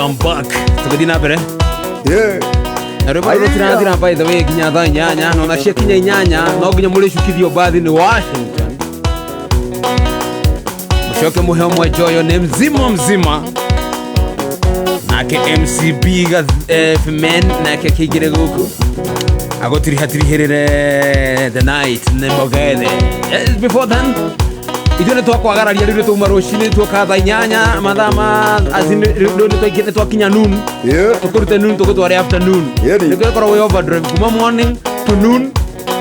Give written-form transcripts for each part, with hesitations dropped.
Welcome back. Tũgĩthiĩ na mbere. Yeah. Na rwĩmbo rũrũ rũtirathira, by the way, nginya thaa 8, na ona ciakinya 8 no nginya mũrĩcukithio mbathi nĩ Washington. Mũcoke mũhe ũmwe njoyo nĩ mzima mzima. Nake MCB men nake akĩingĩre gũkũ agũtirihatirihĩrĩre the night nĩ mũgethe. Before then, ithuĩ nĩ twakwagararia rĩu, nĩ twauma rũcinĩ, tuoka thaa 8, mathaa ma azin rĩu nĩ twakinya noon. Yeah. Tũkũrute noon, tũgũtware afternoon. Yeri. Nĩkĩo ĩkoragwo ĩ overdrive kuma morning to noon,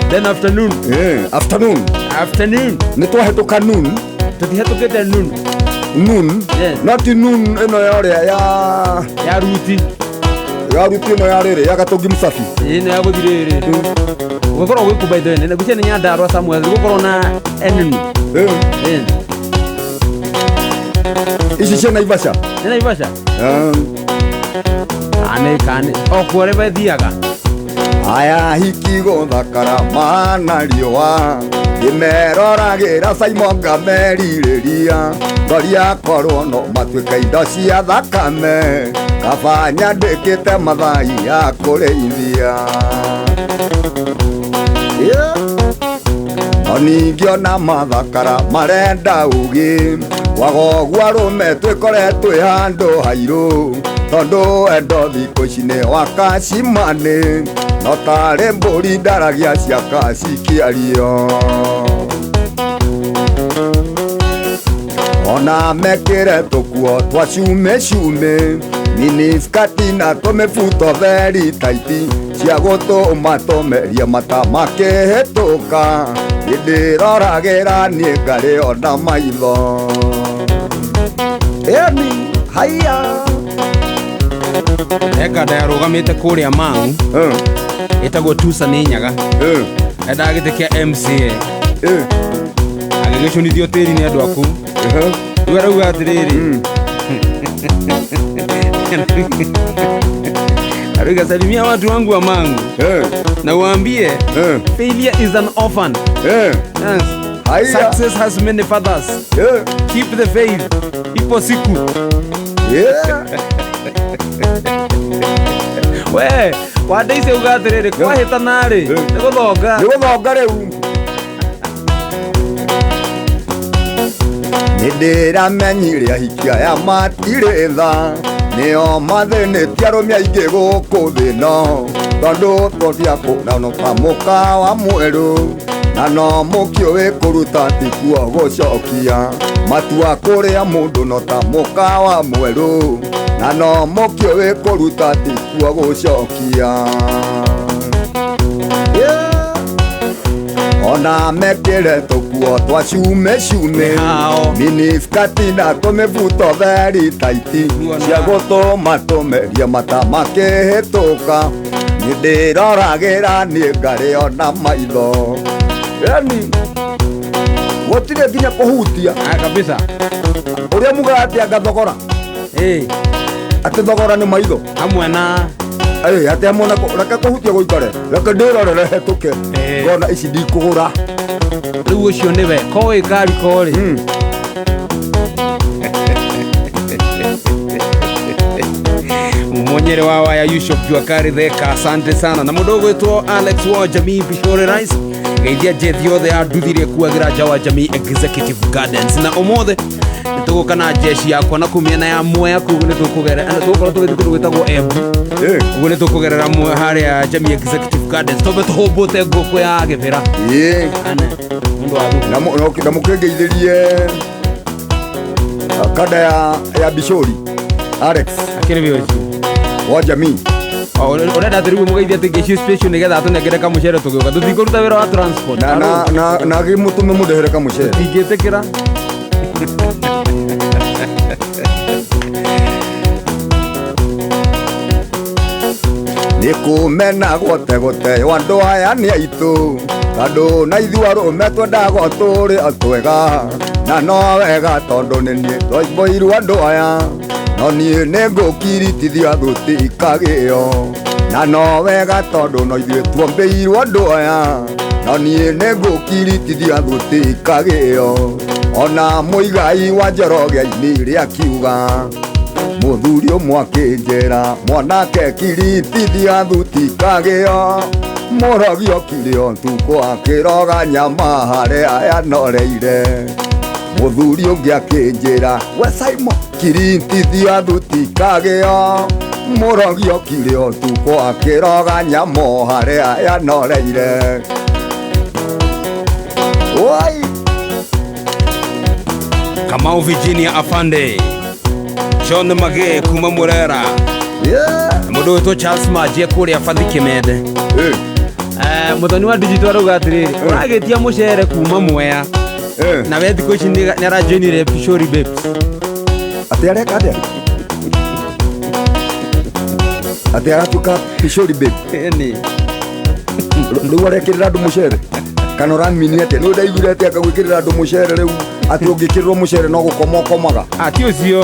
then afternoon. Yeah. Afternoon. Afternoon. Nĩ twahĩtũka noon. Tũtihetũkĩte noon. Noon. Yes. No ti noon ĩno ya ũrĩa ya ya ruti. Ya ruti ĩno ya rĩrĩ ya Gatũngi Msafi. Ĩno ya gũthi rĩrĩ gũkorwo gwĩku, by the way, nĩ gwĩcia nĩ Nyandarua somewhere gũkorwo na enemy. Eh. Ici cia Naivasha. Nĩ Naivasha. Eh. Ane kane o kuo rĩ bethiaga. Aya hiki gũthakara mana riũa ndĩmeroragĩra Simon ngamerirĩria ngoria korwo no matuĩka indo cia thakame kaba nyandĩkĩte mathai ya kũrĩithia. Yeah. No ningĩ ona mathakara marenda ũgĩ waga ũguo arũme twĩkore twĩ handũ hairũ tondũ endo thikũ ici nĩ wakacimani no tarĩ mbũri ndaragia ciaka cikĩario ona mekĩre tũkuo twa cume cume miniskati na tũmĩbuto theri taiti cia gũtũma tũmerie mata makĩhĩtũka ndĩroragĩra niĩ ngarĩo na maitho ĩni haiya. He kanda yarũgamĩte kũrĩa Mang'u ĩtagwo Tusa nĩ Nyaga, endaga gĩtĩ kĩa MCA, agĩgĩcũnithio tĩri nĩ andũ aku. Rĩu arauga atĩrĩrĩ, arauga, "Salimia watu wangu wa Mang'u na uambie failure is an orphan." Yes. Haiya. "Success has many fathers. Keep the faith, ipo siku." We wandeice uga atĩrĩrĩ, kwahĩtana-rĩ, nĩ gũthonga. Nĩ gũthonga rĩu nĩ ndĩramenyire ahiki aya matirĩ tha nĩo mathĩnĩtie arũme aingĩ gũkũ thĩ no tondũ tũtiakũrano ta mũkawa mwerũ na no mũkĩũĩ kũruta tikuo gũcokia matua kũrĩa mũndũ no ta mũkawa mwerũ na no mũkĩũĩ kũruta tikuo gũcokia. Yeah. Ona mekĩre tũkuo twa cume cume Nĩ hao. miniskati na tũmĩbuto theri taiti Ruona. cia gũtũma tũmerie mata makĩhĩtũka nĩ ndĩroragĩra niĩ ngarĩo na maitho yani gũtirĩ nginya kũhutia. Ah, kabisa. Ũrĩa mugaga atĩ anga thogora atĩ thogora nĩ maitho hamwe na Ĩ, atĩ hamwe na reke kũhutia gũikare reke ndĩrorere hetũke ngona ici ndikũgũra. Rĩu ũcio nĩwe ko wĩ ngari korĩ. Mwenyere wa waya Yusuf Juakari Theka, asante sana. Na mũndũ ũgwĩtwo Alex wa Jamii Bishore Rice, geithia jethi yothe ya nduthi iria ĩkuagĩra nja wa Jamii Executive Gardens. Na ũmũthĩ nĩtũgũka na jeshi yakwa na kũu mĩena ya Mwea kũu nĩtũkũgerera tũgũkorwo tũgĩthiĩ kũndũ gwĩtagwo Embu. Ũguo nĩtũkũgerera harĩa Jamii Executive Gardens tũmbe tũhũmbũte ngũkũ ya gĩbĩra. Ane mũndũ wa thukuru. Na mũkĩngeithĩrie kanda ya Bishori Alex Akĩrĩ wĩ ũcio wa Jamii. Ũrenda atĩ rĩu mũgeithie atĩ ngĩcio special nĩgetha atũnengere kamũcere tũgĩũka tũtikũruta wĩra wa transport. Na gĩmũtũme mũndehere kamũcere. Tingĩtĩkĩra. Nĩ kũmena gwote gũteo andũ aya nĩ aitũ tondũ na ithuĩ arũme twendaga tũrĩ twega na no wega tondũ nĩ niĩ twaimboirwo andũ aya no niĩ nĩ ngũkiritithia thuti ikagĩo na no wega tondũ no ithuĩ tuombĩirwo andũ aya no niĩ nĩ ngũkiritithia thuti ikagĩo ona mũigai wa Njoroge ainire akiuga. Mũthuri ũmwe akĩnjĩra mwanake kiritithia thuti kagĩo. Mũrogi okire ũtukũ akĩroga nyama harĩa yanoreire. Mũthuri ũngĩ akĩnjĩra we Simon kiritithia thuti kagĩo. Mũrogi okire ũtukũ akĩroga nyama harĩa yanoreire. Oi! Kamau Virginia Afande John Mage kuma Murera. Yeah. Na mũndũ wĩtwo Charles Majie kũrĩa Bathi Kĩmende. Eh, Mũthoni wa digital arauga atĩrĩrĩ ũragĩtia mũcere kuma Mwea eh. na we thikũ ici nĩ arajoinire Pishori Babes. Atĩ areka atĩa? Atĩ aratuĩka pishori babe. Ĩni. Rĩu arekĩrĩra andũ mũcere kana ũramini atĩa? Nĩ ndaiguire atĩ anga gwĩkĩrĩra andũ mũcere rĩu atĩ ũngĩkĩrĩrwo mũcere no gũkoma ũkomaga. Ati ũcio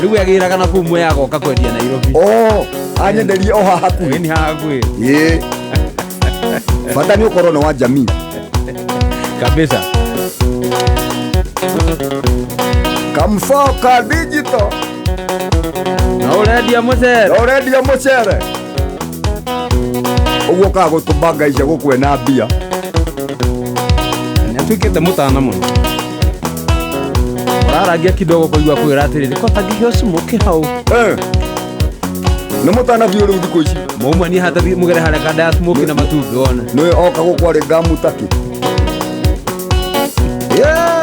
rĩu agĩraga na kũu Mwea agoka kwendia Nairobi. O anyenderie o haha hakuhĩ. Ĩni haha hakuhĩ. Ĩĩ, bata nĩ ũkorwo nĩ wa jamii. Kabisa. Kamfoka digital. Na ũrendia mũcere. Na ũrendia mũcere ũguo ũkaga gũtũbanga ica gũkũ ena mbia. Nĩ atuĩkĩte mũtana mũno. Ũrarangia kidogo kũigua kwĩra atĩrĩrĩ ko tangĩheo smoke hau. Eh. Nĩ mũtana biũ rĩu thikũ ici. Mauma niĩ hatathi mũgere harĩa kanda ya smoke na matumbĩ wona. Nĩ oka gũkũ arĩ ngamutaki. Yeah.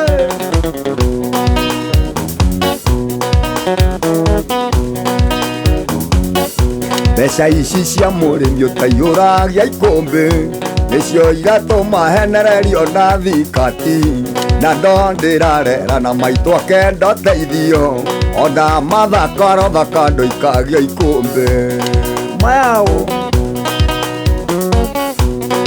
Mbeca ici cia mũrĩmi ũtaiyũragia ikũmbĩ nĩcio iratũma henererio na thikati na ndo ndĩrarera na maitũ akenda ũteithio ona mathako arothaka ndũikagia ikũmbĩ mayaũ.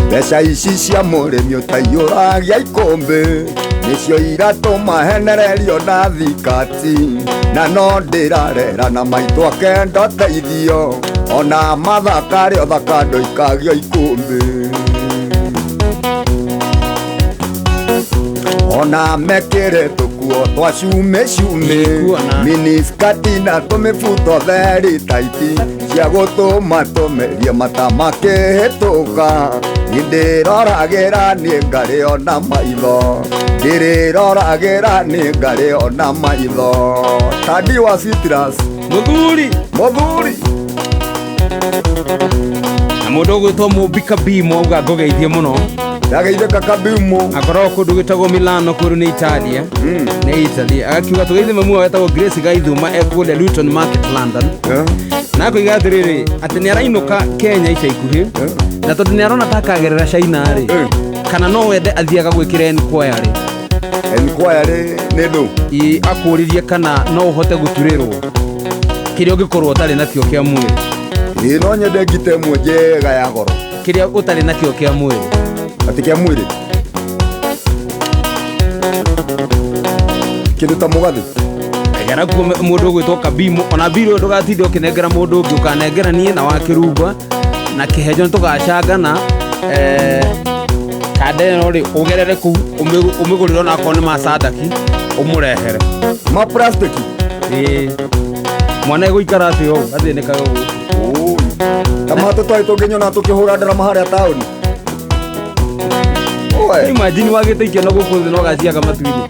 Mbeca ici cia mũrĩmi ũtaiyũragia ikũmbĩ nĩcio iratũma henererio na thikati na no ndĩrarera na maitũ akenda ũteithio ona mathaka arĩ othaka ndũikagio ikũmbĩ. Ona mekĩre tũkuo twa cumĩ cumĩ Nĩkuona. miniskati na tũmĩbuto theri taiti cia gũtũma tũmerie mata makĩhĩtũka. Niĩ ndĩroragĩra niĩ ngarĩo na maitho, ndĩrĩroragĩra niĩ ngarĩo na maitho. Tandi wa citrus. Mũthuri. Mũthuri. Na mũndũ ũgwĩtwo Mũmbi Kabimo auga ngũgeithie mũno. Ndageithĩka Kabimo. Akoragwo kũndũ gwĩtagwo Milano kũndũ nĩ Italia. Nĩ Italy. Agakiuga tũgeithie mamu wao wetagwo Grace Gaithuma ekũrĩa Luton Market London. Na akoiga atĩrĩrĩ atĩ nĩ arainũka Kenya ica ikuhĩ na tondũ nĩ arona ta akagerera China rĩ kana no wende athiĩ agagwĩkĩra enquiry. Enquiry nĩ ndũ? Ĩ akũririe kana no ũhote gũturĩrwo kĩrĩa ũngĩkorwo ũtarĩ nakĩo kĩa mwĩrĩ. Ĩ no nyende ngita ĩmwe njega ya goro. Kĩrĩa ũtarĩ nakĩo kĩa mwĩrĩ. Atĩ kĩa mwĩrĩ? Kĩndũ ta mũgathĩ? Egera kuo mũndũ ũgwĩtwo Kabimo ona mbirũ ĩyo ndũgatinde ũkĩnengera mũndũ ũngĩ ũkanengera niĩ na wakĩrumba na kĩhenjo nĩtũgacangana kanda ĩno rĩ ũgerere kũu ũmĩgũrĩre onakorwo nĩ macandaki ũmũrehere. Ma plastiki? Ĩĩ. Mwana egũikara atĩa ũũ athĩnĩkaga ũũ? Ũĩ. Ta matũ twarĩ tũngĩnyona tũkĩhũra ndarama harĩa taũni. Oe. Imagine wagĩte ikeno gũkũ thĩ no ũgaciaga matu-inĩ.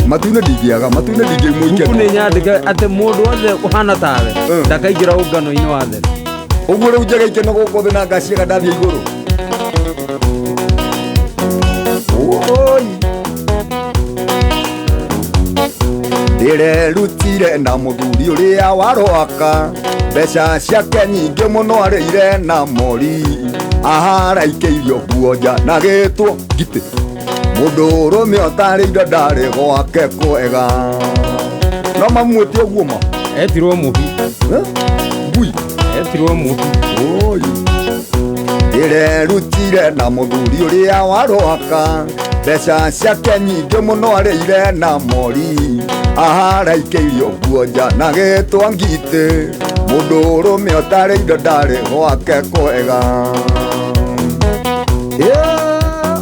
Matu-inĩ ndingĩaga, matu-inĩ ndingĩimwo ikeno. Huku nĩ nyandĩke atĩ mũndũ wothe ũhana tawe ndakaingĩra ũngano-inĩ wa therũ. Ũguo rĩu njage ikeno gũkũ thĩ na ngaciaga ndathiĩ igũrũ. Oi. Ndĩrerutire na mũthuri ũrĩa warwaka mbeca ciake nyingĩ mũno arĩire na mori aharaikĩirio nguo nja na gĩtwo ngitĩ mũndũ ũrũme ũtarĩ indo ndarĩ gwake kwega. No mamwĩte ũguo ma? Etirwo mũhi. Ngui? Etirwo mũhi. Oi. Ndĩrerutire na mũthuri ũrĩa warwaka mbeca ciake nyingĩ mũno arĩire na mori aharaikĩirio nguo nja na gĩtwa ngitĩ mũndũ ũrũme ũtarĩ indo ndarĩ gwake kwega. Yeah.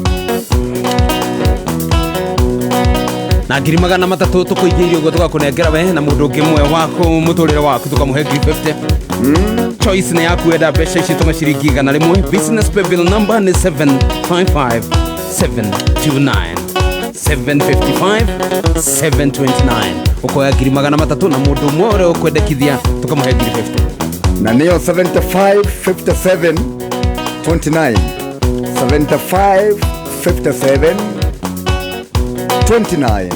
Na 300,000 tũkũingĩirie ũguo tũgakũnengera we na mũndũ ũngĩ mwe waku mũtũrĩre waku tũkamũhe 50,000. Choice nĩ yaku, enda mbeca ici tũma ciringi 100. Business pay bill number nĩ 755729, 755 729. Ũkoya 300,000 na mũndũ ũmwe ũrĩa ũkwendekithia tũkamũhe 50,000. Na nĩyo 75 57 29, 75 57 29.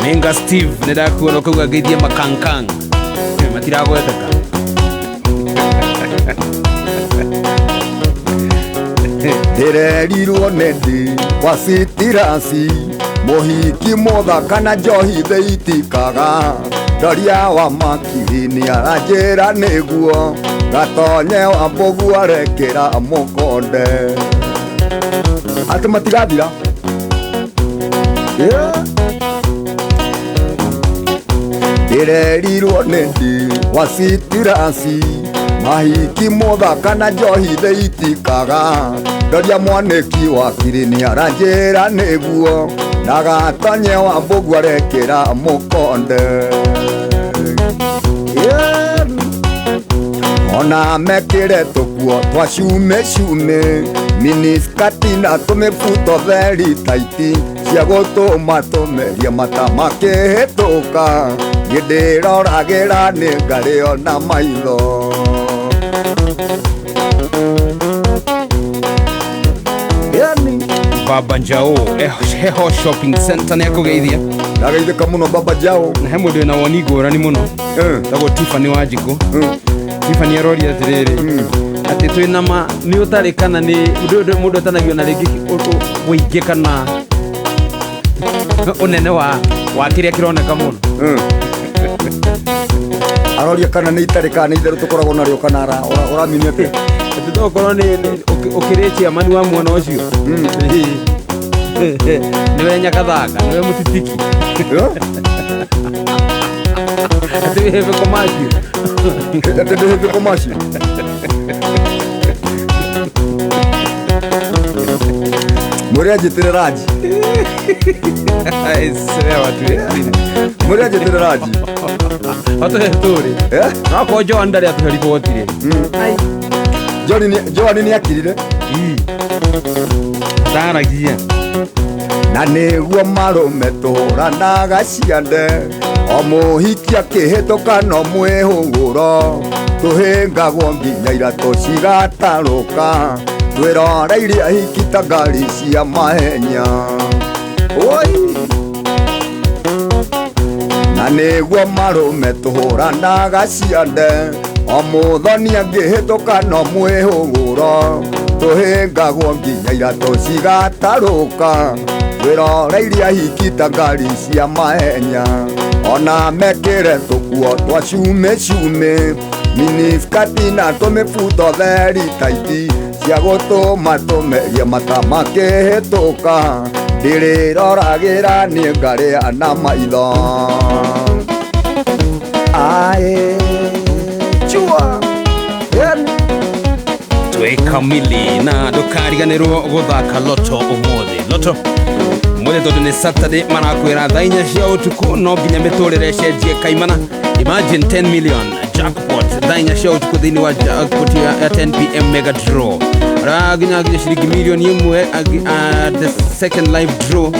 Menga Steve, nĩ ndakuona ũkauga ngeithie makankang. Matiragweteka. Ndĩrerirwo nĩ ndĩ wa citirasi mũhiki mũthaka na njohi thĩitikaga ndoria wa makiri nĩ aranjĩra nĩguo gatonye wa mbũgu arekĩra mũkonde atĩ matigathira. Yeah. Ndĩrerirwo nĩ ndĩ wa citirasi mahiki mũthaka na njohi thĩitikaga ndoria mwanĩki wa kiri nĩ aranjĩra nĩguo na gatonye wa mbũgu arekĩra mũkonde. Yeah. Ona mekĩre tũkuo twa cume cume miniskati na tũmĩbuto theri taiti cia gũtũma tũmerie mata makĩhĩtũka niĩ ndĩroragĩra nĩ ngarĩo na maitho. Yani Baba Njao Heho Shopping Center nĩ akũgeithia. Ndageithĩka mũno Baba Njao. Na he mũndũ wĩna woni ngũrani mũno tagwo Tiffany Wanjikũ. Tiffany aroria atĩrĩrĩ atĩ twĩna ma nĩ ũtarĩ kana nĩ mũndũ etanagio na rĩngĩ ũingĩ kana ũnene wa kĩrĩa kĩroneka mũno. Aroria kana nĩ itarĩ kana nĩ itherũ tũkoragwo narĩo kana ũramini atĩa? Atĩ tokorwo nĩ ũkĩrĩ chairman wa mwena ũcio nĩwe Nyakathanga, nĩwe mũtitiki atĩ wĩ hĩbĩko macio. Atĩ ndĩ hĩbĩko macio. Mwĩre anjĩtĩre ranji. Mwĩre anjĩtĩre ranji. Atũhe story. No akorwo Joan ndarĩ atũhe riboti rĩ. Joan nĩ akirire. Ndaragia. Na nĩguo marũme tũhũranaga ciande o mũhiki akĩhĩtũka no mwĩhũgũro tũhĩngagwo nginya iratũ cigatarũka twĩroreirie ahiki ta ngari cia mahenya. Oi! Na nĩguo marũme tũhũranaga ciande o mũthoni angĩhĩtũka no mwĩhũgũro tũhĩngagwo nginya iratũ cigatarũka twĩroreirie ahiki ta ngari cia mahenya. Ona mekĩre tũkuo twa cume cume miniskati na tũmĩbuto theri taiti cia gũtũma tũmerie mata makĩhĩtũka ndĩrĩroragĩra niĩ ngarĩa na maitho. Ae chua twĩ kamili na ndũkariganĩrwo gũthaka loto ũmũthĩ. Loto ũmũthĩ tondũ nĩ Saturday marakwĩra thaa 4 cia ũtukũ no nginya mĩtũrĩre ĩcenjie kaimana. Imagine 10 million jackpot thaa 4 cia ũtukũ thĩinĩ wa jackpot ya 10 pm mega draw. Nginya ciringi milioni 1 the second live draw.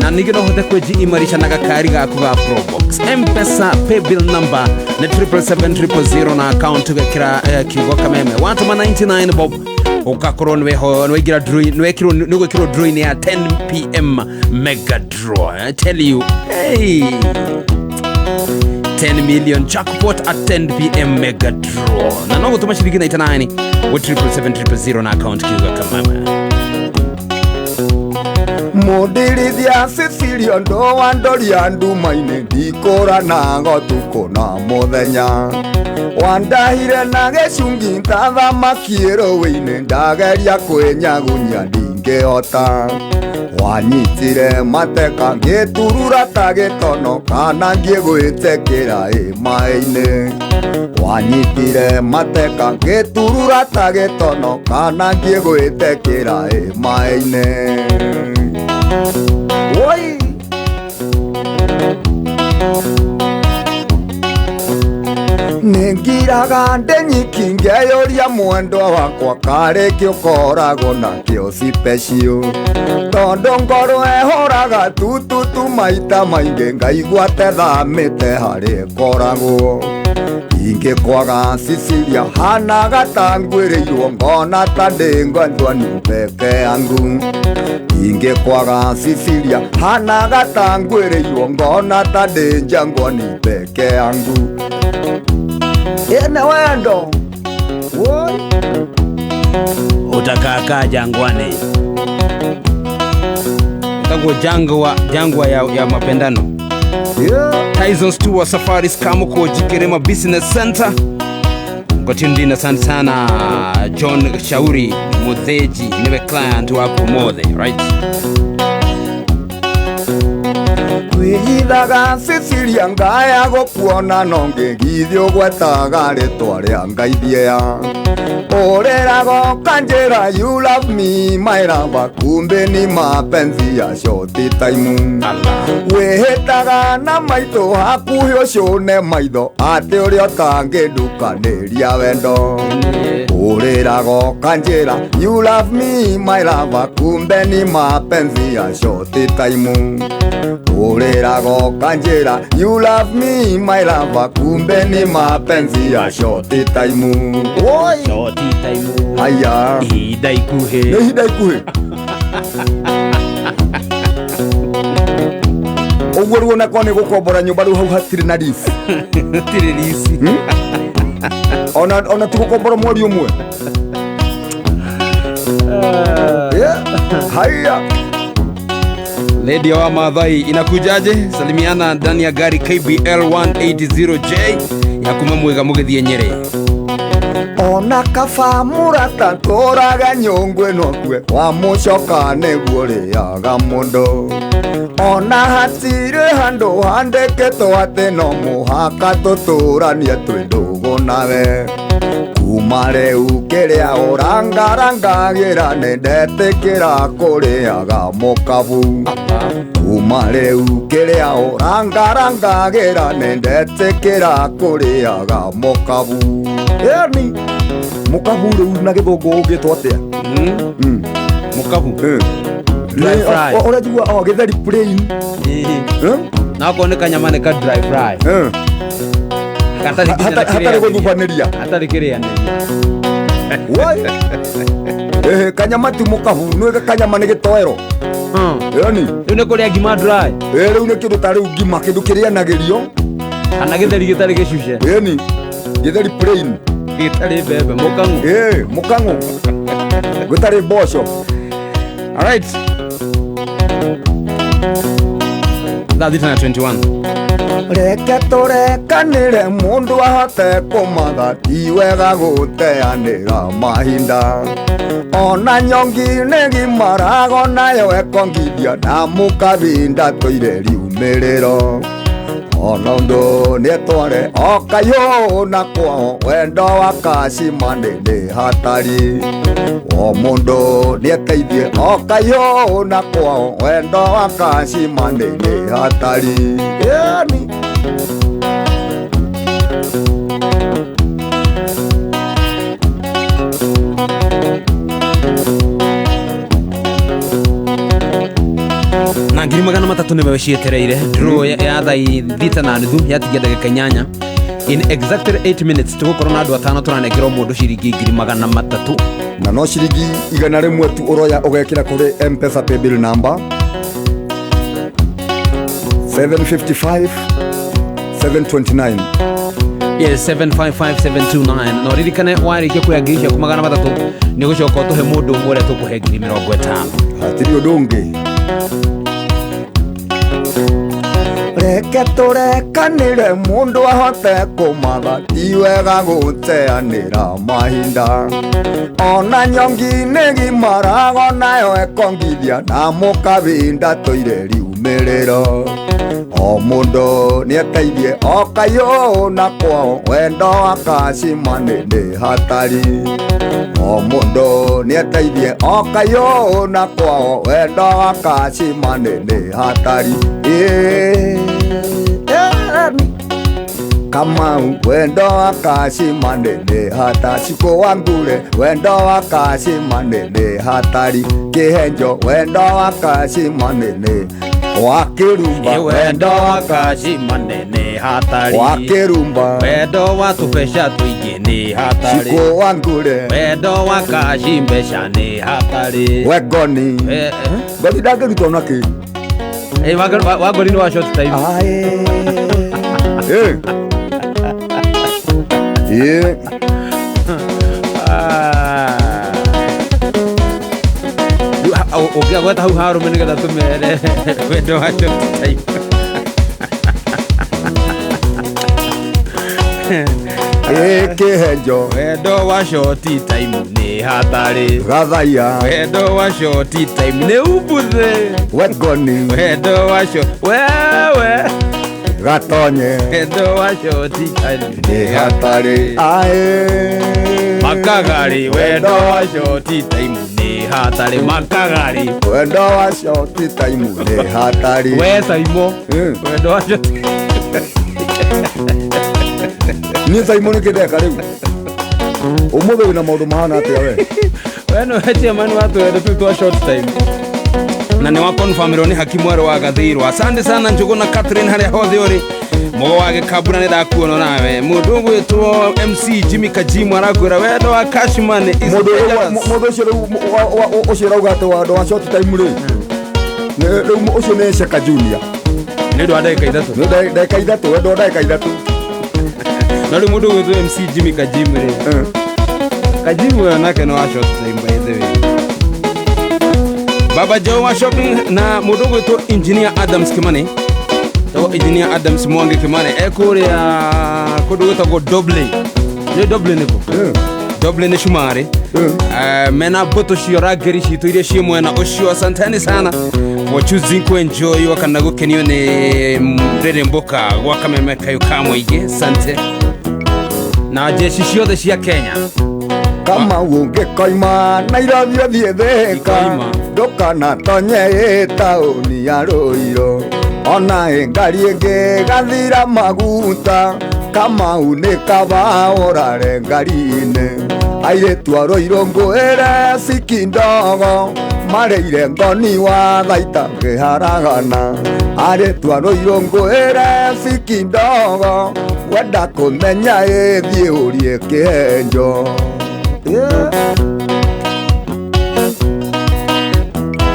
Na ningĩ no ũhote kwĩji-imarisha na gakari gaku ga Probox. M-Pesa pay bill number nĩ 777 000 na account ũgekĩra kiugo kameme watũma 99 bob ũgakorwo nĩwaingĩra draw nĩũgwĩkĩrwo draw-inĩ ya 10 pm mega draw. I tell you, hey, 10 million jackpot at 10 pm mega draw. Na no gũtũma ciringi 99 with 777 000 na account kiugo kameme. Mũndirithia Cecilia ndo wa ndoria nduma-inĩ ndikũranaga ũtukũ na mũthenya wandahire na gĩcungi ta thamaki rũĩ-inĩ ndageria kwĩnyagunyia ndingĩhota wanyitire mateka ngĩturura ta gĩtono kana ngĩgwĩtĩkĩra ĩ maĩ-inĩ wanyitire mateka ngĩturura ta gĩtono kana ngĩgwĩtĩkĩra ĩ maĩ-inĩ. Oi! Nĩ ngiraga ndĩ nyiki ngeyũria mwendwa wakwa karĩ kĩ ũkoragwo nakĩo special tondũ ngoro ĩhũraga tututu maita maingĩ ngaigua tethamĩte harĩ ĩkoragwo ingĩkwaga Cecilia hanaga ta ngwĩrĩirwo ngona ta ndĩ ngwendwa ni peke yangu ingĩkwaga Cecilia hanaga ta ngwĩrĩirwo ngona ta ndĩ njangwa ni peke yangu ene wendo woi. Utakaakaa jangwani. Tagwo jangwa, jangwa ya mapendano. Tyson Stewart Safaris Kamuko Jikirema Business Center. Ngotindina, asante sana. John Shauri Mutheji niwe client wako mothe, right? Kwĩhithaga Cecilia ngaya gũkuona no ngĩgithio ũgwetaga rĩtwa rĩa ngaithia ũrĩraga ũkanjĩra you love me my lover, kumbe ni mapenzi ya short time. Wĩhĩtaga na maitũ hakuhĩ ũcũne maitho atĩ ũrĩa ũtangĩndukanĩria wendo ũrĩraga ũkanjĩra you love me my lover, kumbe ni mapenzi ya short time. Ũrĩraga ũkanjĩra you love me my lover, kumbe ni mapenzi ya short time. Oi. Short time. Haya. Ihinda ikuhĩ. Nĩ ihinda ikuhĩ ũguo rĩu onakorwo nĩ gũkombora nyũmba rĩu hau hatirĩ na lease. Hatirĩ lease. Ona ti gũkombora mweri ũmwe. Yeah. Haya. Lady wa Maathai inakujaje? Salimiana ndani ya gari KBL 180J ya kuma mwega mũgĩthiĩ Nyĩrĩ. Ona kaba mũrata tũraga nyũngũ ĩno kue wa mũcoka nĩguo rĩaga mũndũ ona hatirĩ handũ handĩkĩtwo atĩ no mũhaka tũtũranie twĩ ndũgũ nawe kuma rĩu kĩrĩa ũrangarangagĩra nĩ ndetĩkĩra kũrĩaga mũkabu kuma rĩu kĩrĩa ũrangarangagĩra nĩ ndetĩkĩra kũrĩaga mũkabu. Yani mũkabu rĩu na gĩthũngũ ũngĩtwo atĩa? Mũkabu. Dry fry. Ũrajua o gĩtheri plain. Na okorwo nĩ kanyama nĩ ka dry fry. Gatarĩ nginya na hatarĩ kĩrĩanĩria. Gũthubanĩria. Hatarĩ kĩrĩanĩria. Wai. Kanyama ti mũkabu nĩ kanyama nĩ gĩtoero. Yani Rĩu nĩ kũrĩa ngima dry. Rĩu nĩ kĩndũ ta rĩu ngima kĩndũ kĩrĩanagĩrio. Kana gĩtheri gĩtarĩ gĩcuce. Yani gĩtheri plain. Gĩtarĩ mbembe mũkang'u. Mũkang'u gũtarĩ mboco. Alright. Thaa 6 na 21. Reke tũrekanĩre mũndũ ahote kũmatha ti wega gũteanĩra mahinda ona nyongi nĩ gimarago nayo ĩkongithia na mũkabinda tũire riumĩrĩro ona ũndũ nĩetware okayũ na kwao wendo wa kacimani nĩ hatari o mũndũ nĩeteithie okayũ na kwao wendo wa kacimani nĩ hatari. Yani Na 300,000 nĩwe cietereire draw ya thaa 6:30 yatigia ndagĩka 8. In exactly 8 minutes tũgũkorwo na andũ atano tũranengerwo mũndũ ciringi 300,000. Na no ciringi 100 tu ũroya ũgekĩra kũrĩ M-Pesa paybill number 755 729. Yes, 755729. Na ũririkane warĩkia kuoya ngiri ciaku 300 nĩ ũgũcoka ũtũhe mũndũ ũmwe ũrĩa tũkũhe 50,000. Hatirĩ ũndũ ũngĩ. Reke tũrekanĩre mũndũ ahote kũmatha ti wega gũteanĩra mahinda ona nyongi nĩ gimarago nayo ĩkongithia na mũkabinda tũire riumĩrĩro o mũndũ nĩeteithie okayũ na kwao wendo wa kacimani nĩ hatari o mũndũ nĩeteithie okayũ na kwao wendo wa kacimani nĩ hatari. Kamau wendo wa cash money nĩ hatari. Cikũ wa ngure wendo wa cash money nĩ hatari. Kĩhenjo wendo wa cash money nĩ wa kĩrumba. Wendo wa cash money nĩ hatari. Wa kĩrumba. Wendo wa tũbeca tũingĩ nĩ hatari. Cikũ wa ngure wendo wa cash mbeca nĩ hatari. We ngoni. Ngothi ndangĩrutwo na kĩ. Wa ngoni nĩ wa short time. Eh. Eh. Ũngĩagweta hau harũme nĩgetha tũmere wendo wa short time. Kĩhenjo. Wendo wa short time nĩ hatari. Gathaiya. Wendo wa short time nĩ umbuthe. We ngoni. Wendo wa short wewe. Gatonye. Wendo wa short time nĩ hatari. Ae. Makagari. Wendo wa short time nĩ hatari. Makagari. Wendo wa short time nĩ hatari. We Saimo. Wendo wa short. Niĩ Saimo nĩ kĩndeka rĩu. Ũmũthĩ wĩna maũndũ mahana atĩa we? We no chairman wa twendo tu twa short time. Na nĩ wa confirm nĩ hakimu mwerũ wa Gathirwo. Asante sana Njũgũ na Catherine harĩa hothe ũrĩ. Mũgo wa gĩkambura nĩ ndakuona nawe. Mũndũ ũgwĩtwo MC Jimmy Kajimu arakwĩra wendo wa cash money is dangerous. Mũndũ ũcio rĩu ũcio ũrauga atĩ wendo wa short time rĩ. Rĩu ũcio nĩ Sheka Junior. Nĩ ũndũ wa ndagĩka ithatũ. Nĩ ndagĩka ithatũ, wendo wa ndagĩka ithatũ. Na rĩu mũndũ ũgwĩtwo MC Jimmy Kajimu rĩ. Kajimu ũyũ nake nĩ wa short time by the way. Baba Joe wa shopping na mũndũ ũgwĩtwo Engineer Adams Kimani. Tagwo Engineer Adams Mwangi Kimani ekũrĩa kũndũ gwĩtagwo Dublin. Nĩ Dublin nĩkũ? Dublin nĩ Cumarĩ. Mena mbũtũ cia rangĩri citũ iria ciĩ mwena ũcio. Asanteni sana for choosing ku enjoy kana gũkenio nĩ rĩrĩmbũka gwa kameme kayũ ka mũingĩ. Asante. Na jeshi ciothe cia Kenya. Kama ũngĩkoima Nairobi ũthiĩ Thĩka, ndũkanatonye taũni ya Ruiru. Ona ĩ ngari ĩngĩ gathira maguta, Kamau nĩ kaba ũrare ngari-inĩ. Airĩtu a Ruiru ngwĩre cikindogo, marĩire ngoni wa thaita ngĩharagana. Airĩtu a Ruiru ngwĩre cikindogo, wenda kũmenya ĩthiĩ ũrie kĩhenjo.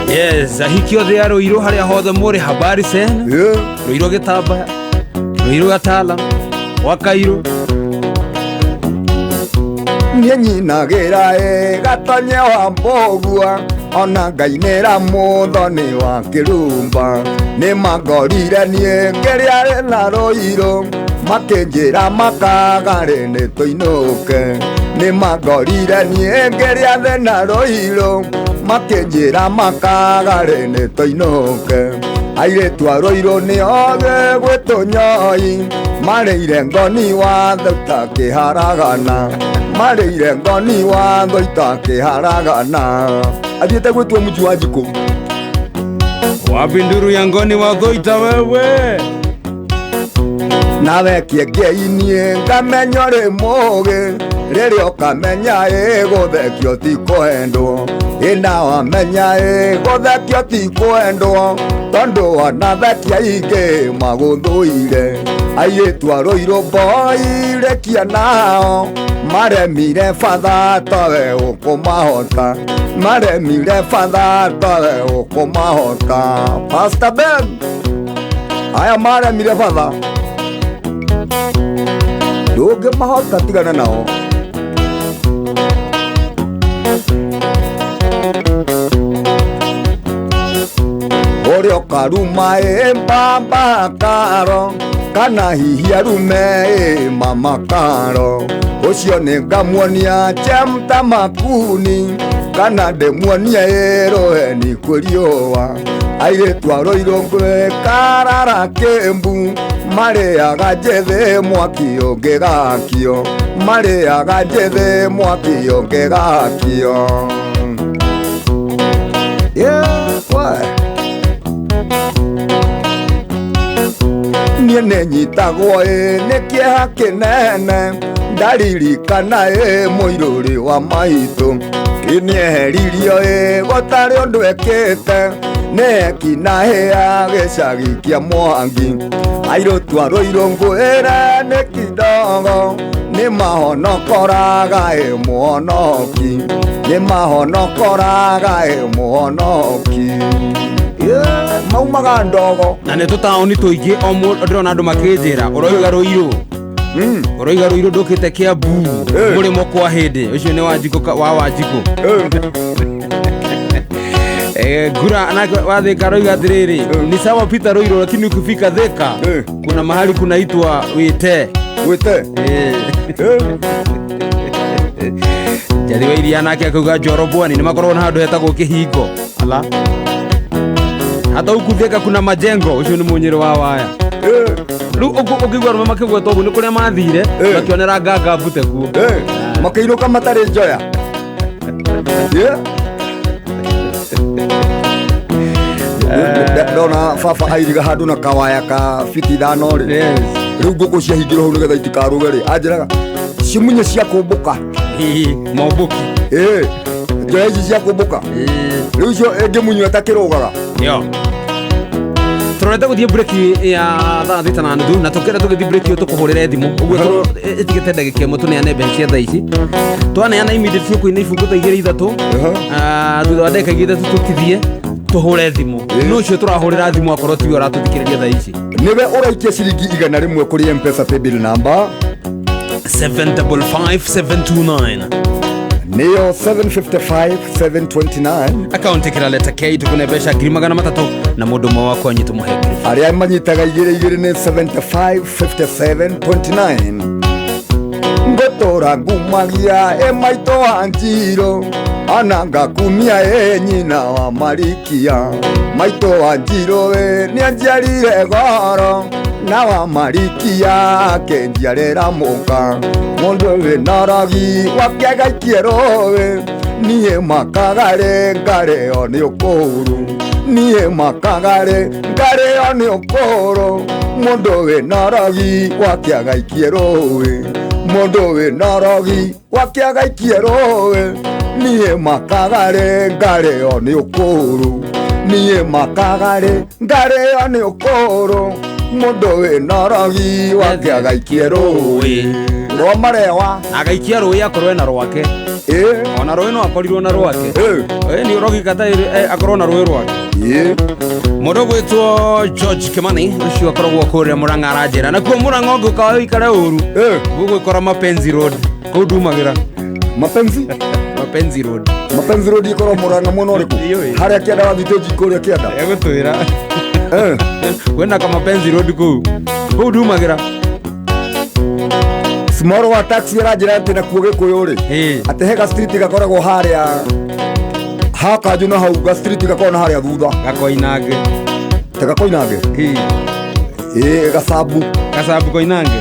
Yes, ahiki othe a Ruiru harĩa hothe mũrĩ, habari cena. Ruiru gĩtambaya, Ruiru gatala, Wakairũ. Niĩ nyinagĩra ĩ gatonye wa mbũgua, ona ngainĩra mũthoni wa kĩrumba. Nĩ mangorire niĩ ngĩrĩa na Ruiru, makĩnjĩra makagarĩ nĩ tũinũke. Nĩ mangorire niĩ ngĩrĩa na Ruiru, makĩnjĩra makagarĩ nĩ tũinũke. Airĩtu a Ruiru nĩ othe gwĩtũnyoi, marĩire ngoni wa thauta kĩharagana. Marĩire ngoni wa thauta kĩharagana. Athiĩte gwĩtua mũtu wa njikũ. Wapi nduru ya ngoni wa thoita wewe? Nawe kĩengei-niĩ ngamenya ũrĩ mũgĩ, rĩrĩa ũkamenya ĩ gũthekio ti kwendwo. Ĩ na wamenya ĩ gũthekio ti kwendwo, tondũ ona thekia aingĩ magũthũire. Airĩtu a Ruiru mboirĩkia nao, maremire batha tawe ũkũmahota. Maremire batha tawe ũkũmahota. Pastor Ben, aya maremire batha, ndũngĩmahota, tigana nao. Ũrĩa ũkaruma ĩ mbamba karo, kana hihi arume ĩ mama karo. Ũcio nĩ ngamuonia chemta makuni, kana ndĩmuonie ĩ rũheni kwĩ riũa. Airĩtu a Ruiru ngwĩkarara kĩmbu, marĩaga njĩthĩ mwaki ũngĩgakio. Marĩaga njĩthĩ mwaki ũngĩgakio. Yeah, why? Niĩ nĩ nyitagwo ĩ nĩ kĩeha kĩnene ndaririkana ĩ mũirũrĩ wa maitũ nĩeheririo ĩ gũtarĩ ũndũ ekĩte nĩ ekinahĩa gĩcagi kĩa Mwangi airũtwa rũirũ ngwĩre nĩ kidogo nĩ mahonokoraga ĩ mũhonoki nĩ mahonokoraga ĩ mũhonoki. Yeah, maumaga ndogo. Na nä tå taåni tå ingä o ndärona andå makä njä ra å roiga rå irå å roiga rå irå ndå kä te kä ambu. Eh. Må rä mo kwa hä ndä å cio nä wanjikå wa wanjikå. Gura nake wathika roiga atiriri ni sawa Peter Roiro, lakini ukifika Thika kuna mahali kunaitwa Wite. Wĩte. Njathi wa iria nake akauga Njoro Bwani nĩ makoragwo na handũ hetagwo Kĩhingo ala hata huku Thika kuna majengo. Ũcio nĩ mũnyĩrĩ wa waya. Rĩu ũngĩigua arũme makĩgweta ũguo nĩ kũrĩa mathire makĩonera nganga mbute kuo. Makĩinũka matarĩ njoya. Yeah. Ndona baba airiga handũ na kawaya ka fiti 5 rĩ. Rĩu ngũkũ ciahingĩrwo hau nĩgetha itikarũge rĩ, anjĩraga cimunye cia kũmbũka. Hihi, mombũki. Ĩ njoya ici cia kũmbũka rĩu icio ĩngĩmunywo ĩtakĩrũgaga. Yo tũrorete gũthiĩ breki ya 6:30 na tũkĩenda tũgĩthiĩ breki ĩyo tũkũhũrĩre thimũ ũguo ĩtigĩte ndagĩka 1 tũneane mbeca cia thaa ici twaneana immediately ũkũina ibungo ta igĩrĩ ithatũ. Thutha wa ndagĩka 2 3 tũtithie tũhũre thimũ no ũcio tũrahũrĩra thimũ akorwo tiwe ũratũthikĩrĩria thaa ici. Nĩwe ũraikia ciringi 100 kũrĩ Mpesa paybill number 755729. Nĩyo 755 729. Akaunti kĩra leta K tũkũne mbeca 300,000 na mũndũ ũmwe wakwa anyi tũmũhe ngiri. Arĩa manyitaga igĩrĩ igĩrĩ nĩ 75 57 29. Ngũtũra ngumagia ĩ maitũ wa Njirũ ona ngakumia ĩ nyina wa Marikia maitũ wa Njirũ ĩ nĩanjiarire goro na wa Marikia akĩnjiarĩra mũka mũndũ wĩna rogi wakĩagaikie rũĩ niĩ makagarĩ ngarĩo nĩ ũkũrũ niĩ makagarĩ ngarĩo nĩ ũkũrũ mũndũ wĩna rogi wakĩagaikie rũĩ mũndũ wĩna rogi wakĩagaikie rũĩ niĩ makagarĩ ngarĩo nĩ ũkũrũ niĩ makagarĩ ngarĩo nĩ ũkũrũ mũndũ wĩna rogi wakĩagaikie rũĩ rwa marewa. Agaikia rũĩ akorwo ena rwake. Ona rũĩ no akorirwo na rwake. Nĩ ũrogika ta akorwo na rũĩ rwake. Mũndũ ũgwĩtwo George Kimani ũcio akoragwo kũrĩa Mũrang'a aranjĩra nakuo Mũrang'a ũngĩũka ũikare ũru gũgwĩkora Mapenzi Road kũu ndumagĩra. Mapenzi. Mapenzi Road. Mapenzi Road ikorwo Mũrang'a mwena ũrĩkũ? Ĩyũĩ. Harĩa kĩanda wa thitĩnji kũrĩa kĩanda. Egũtwĩra kwĩna ka Mapenzi Road kũu kũu ndumagĩra. Small wa taxi aranjĩra atĩ nakuo Gĩkũyũ rĩ atĩ he ga street gakoragwo harĩa hakanjũ na hau ga street gakoragwo na harĩa thutha. Gakoinange. Ta gakoinange. Ĩ gacabu. Gacabu koinange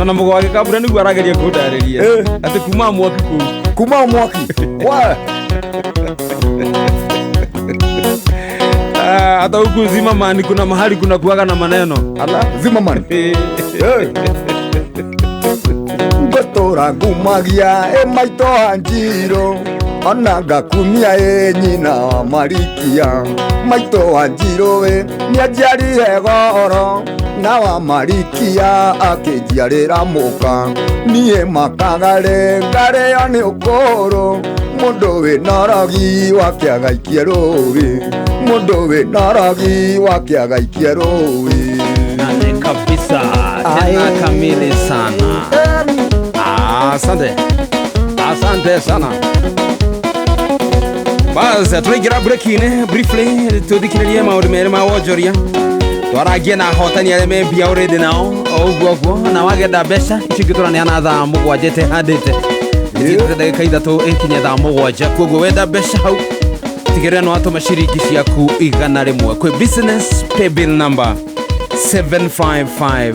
ona mũgo wake kabura nĩguo arageria kũndarĩria atĩ kuma mwaki kũu. Kuma mwaki wa. Hata huku Zimmerman kuna mahali kuna kuaga na maneno ala. Zimmerman. Ngũtũra ngumagia ĩ maitũ wa Njirũ ona ngakumia ĩ nyina wa Marikia maitũ wa Njirũ ĩ nĩanjiarire goro na wa Marikia akĩnjiarĩra mũka niĩ makagarĩ ngarĩo nĩ ũkũrũ mũndũ wĩna rogi wakĩagaikie rũĩ mũndũ wĩna rogi wakĩagaikie rũĩ. Nane kabisa tena kamili sana. Asante, asante sana. Bas tũraingĩra break-inĩ briefly tũthikĩrĩrie maũndũ merĩ ma wonjoria twarangie na ahotani arĩa me mbia already nao o ũguo ũguo na wagenda mbeca icio ingĩ tũraneana 7:00 ĩtehandĩte ĩtigĩte ndagĩka 3 ĩkinye 7:00 koguo wenda mbeca hau tigĩrĩra nĩ watũma ciringi ciaku 100 kwĩ business paybill number 755.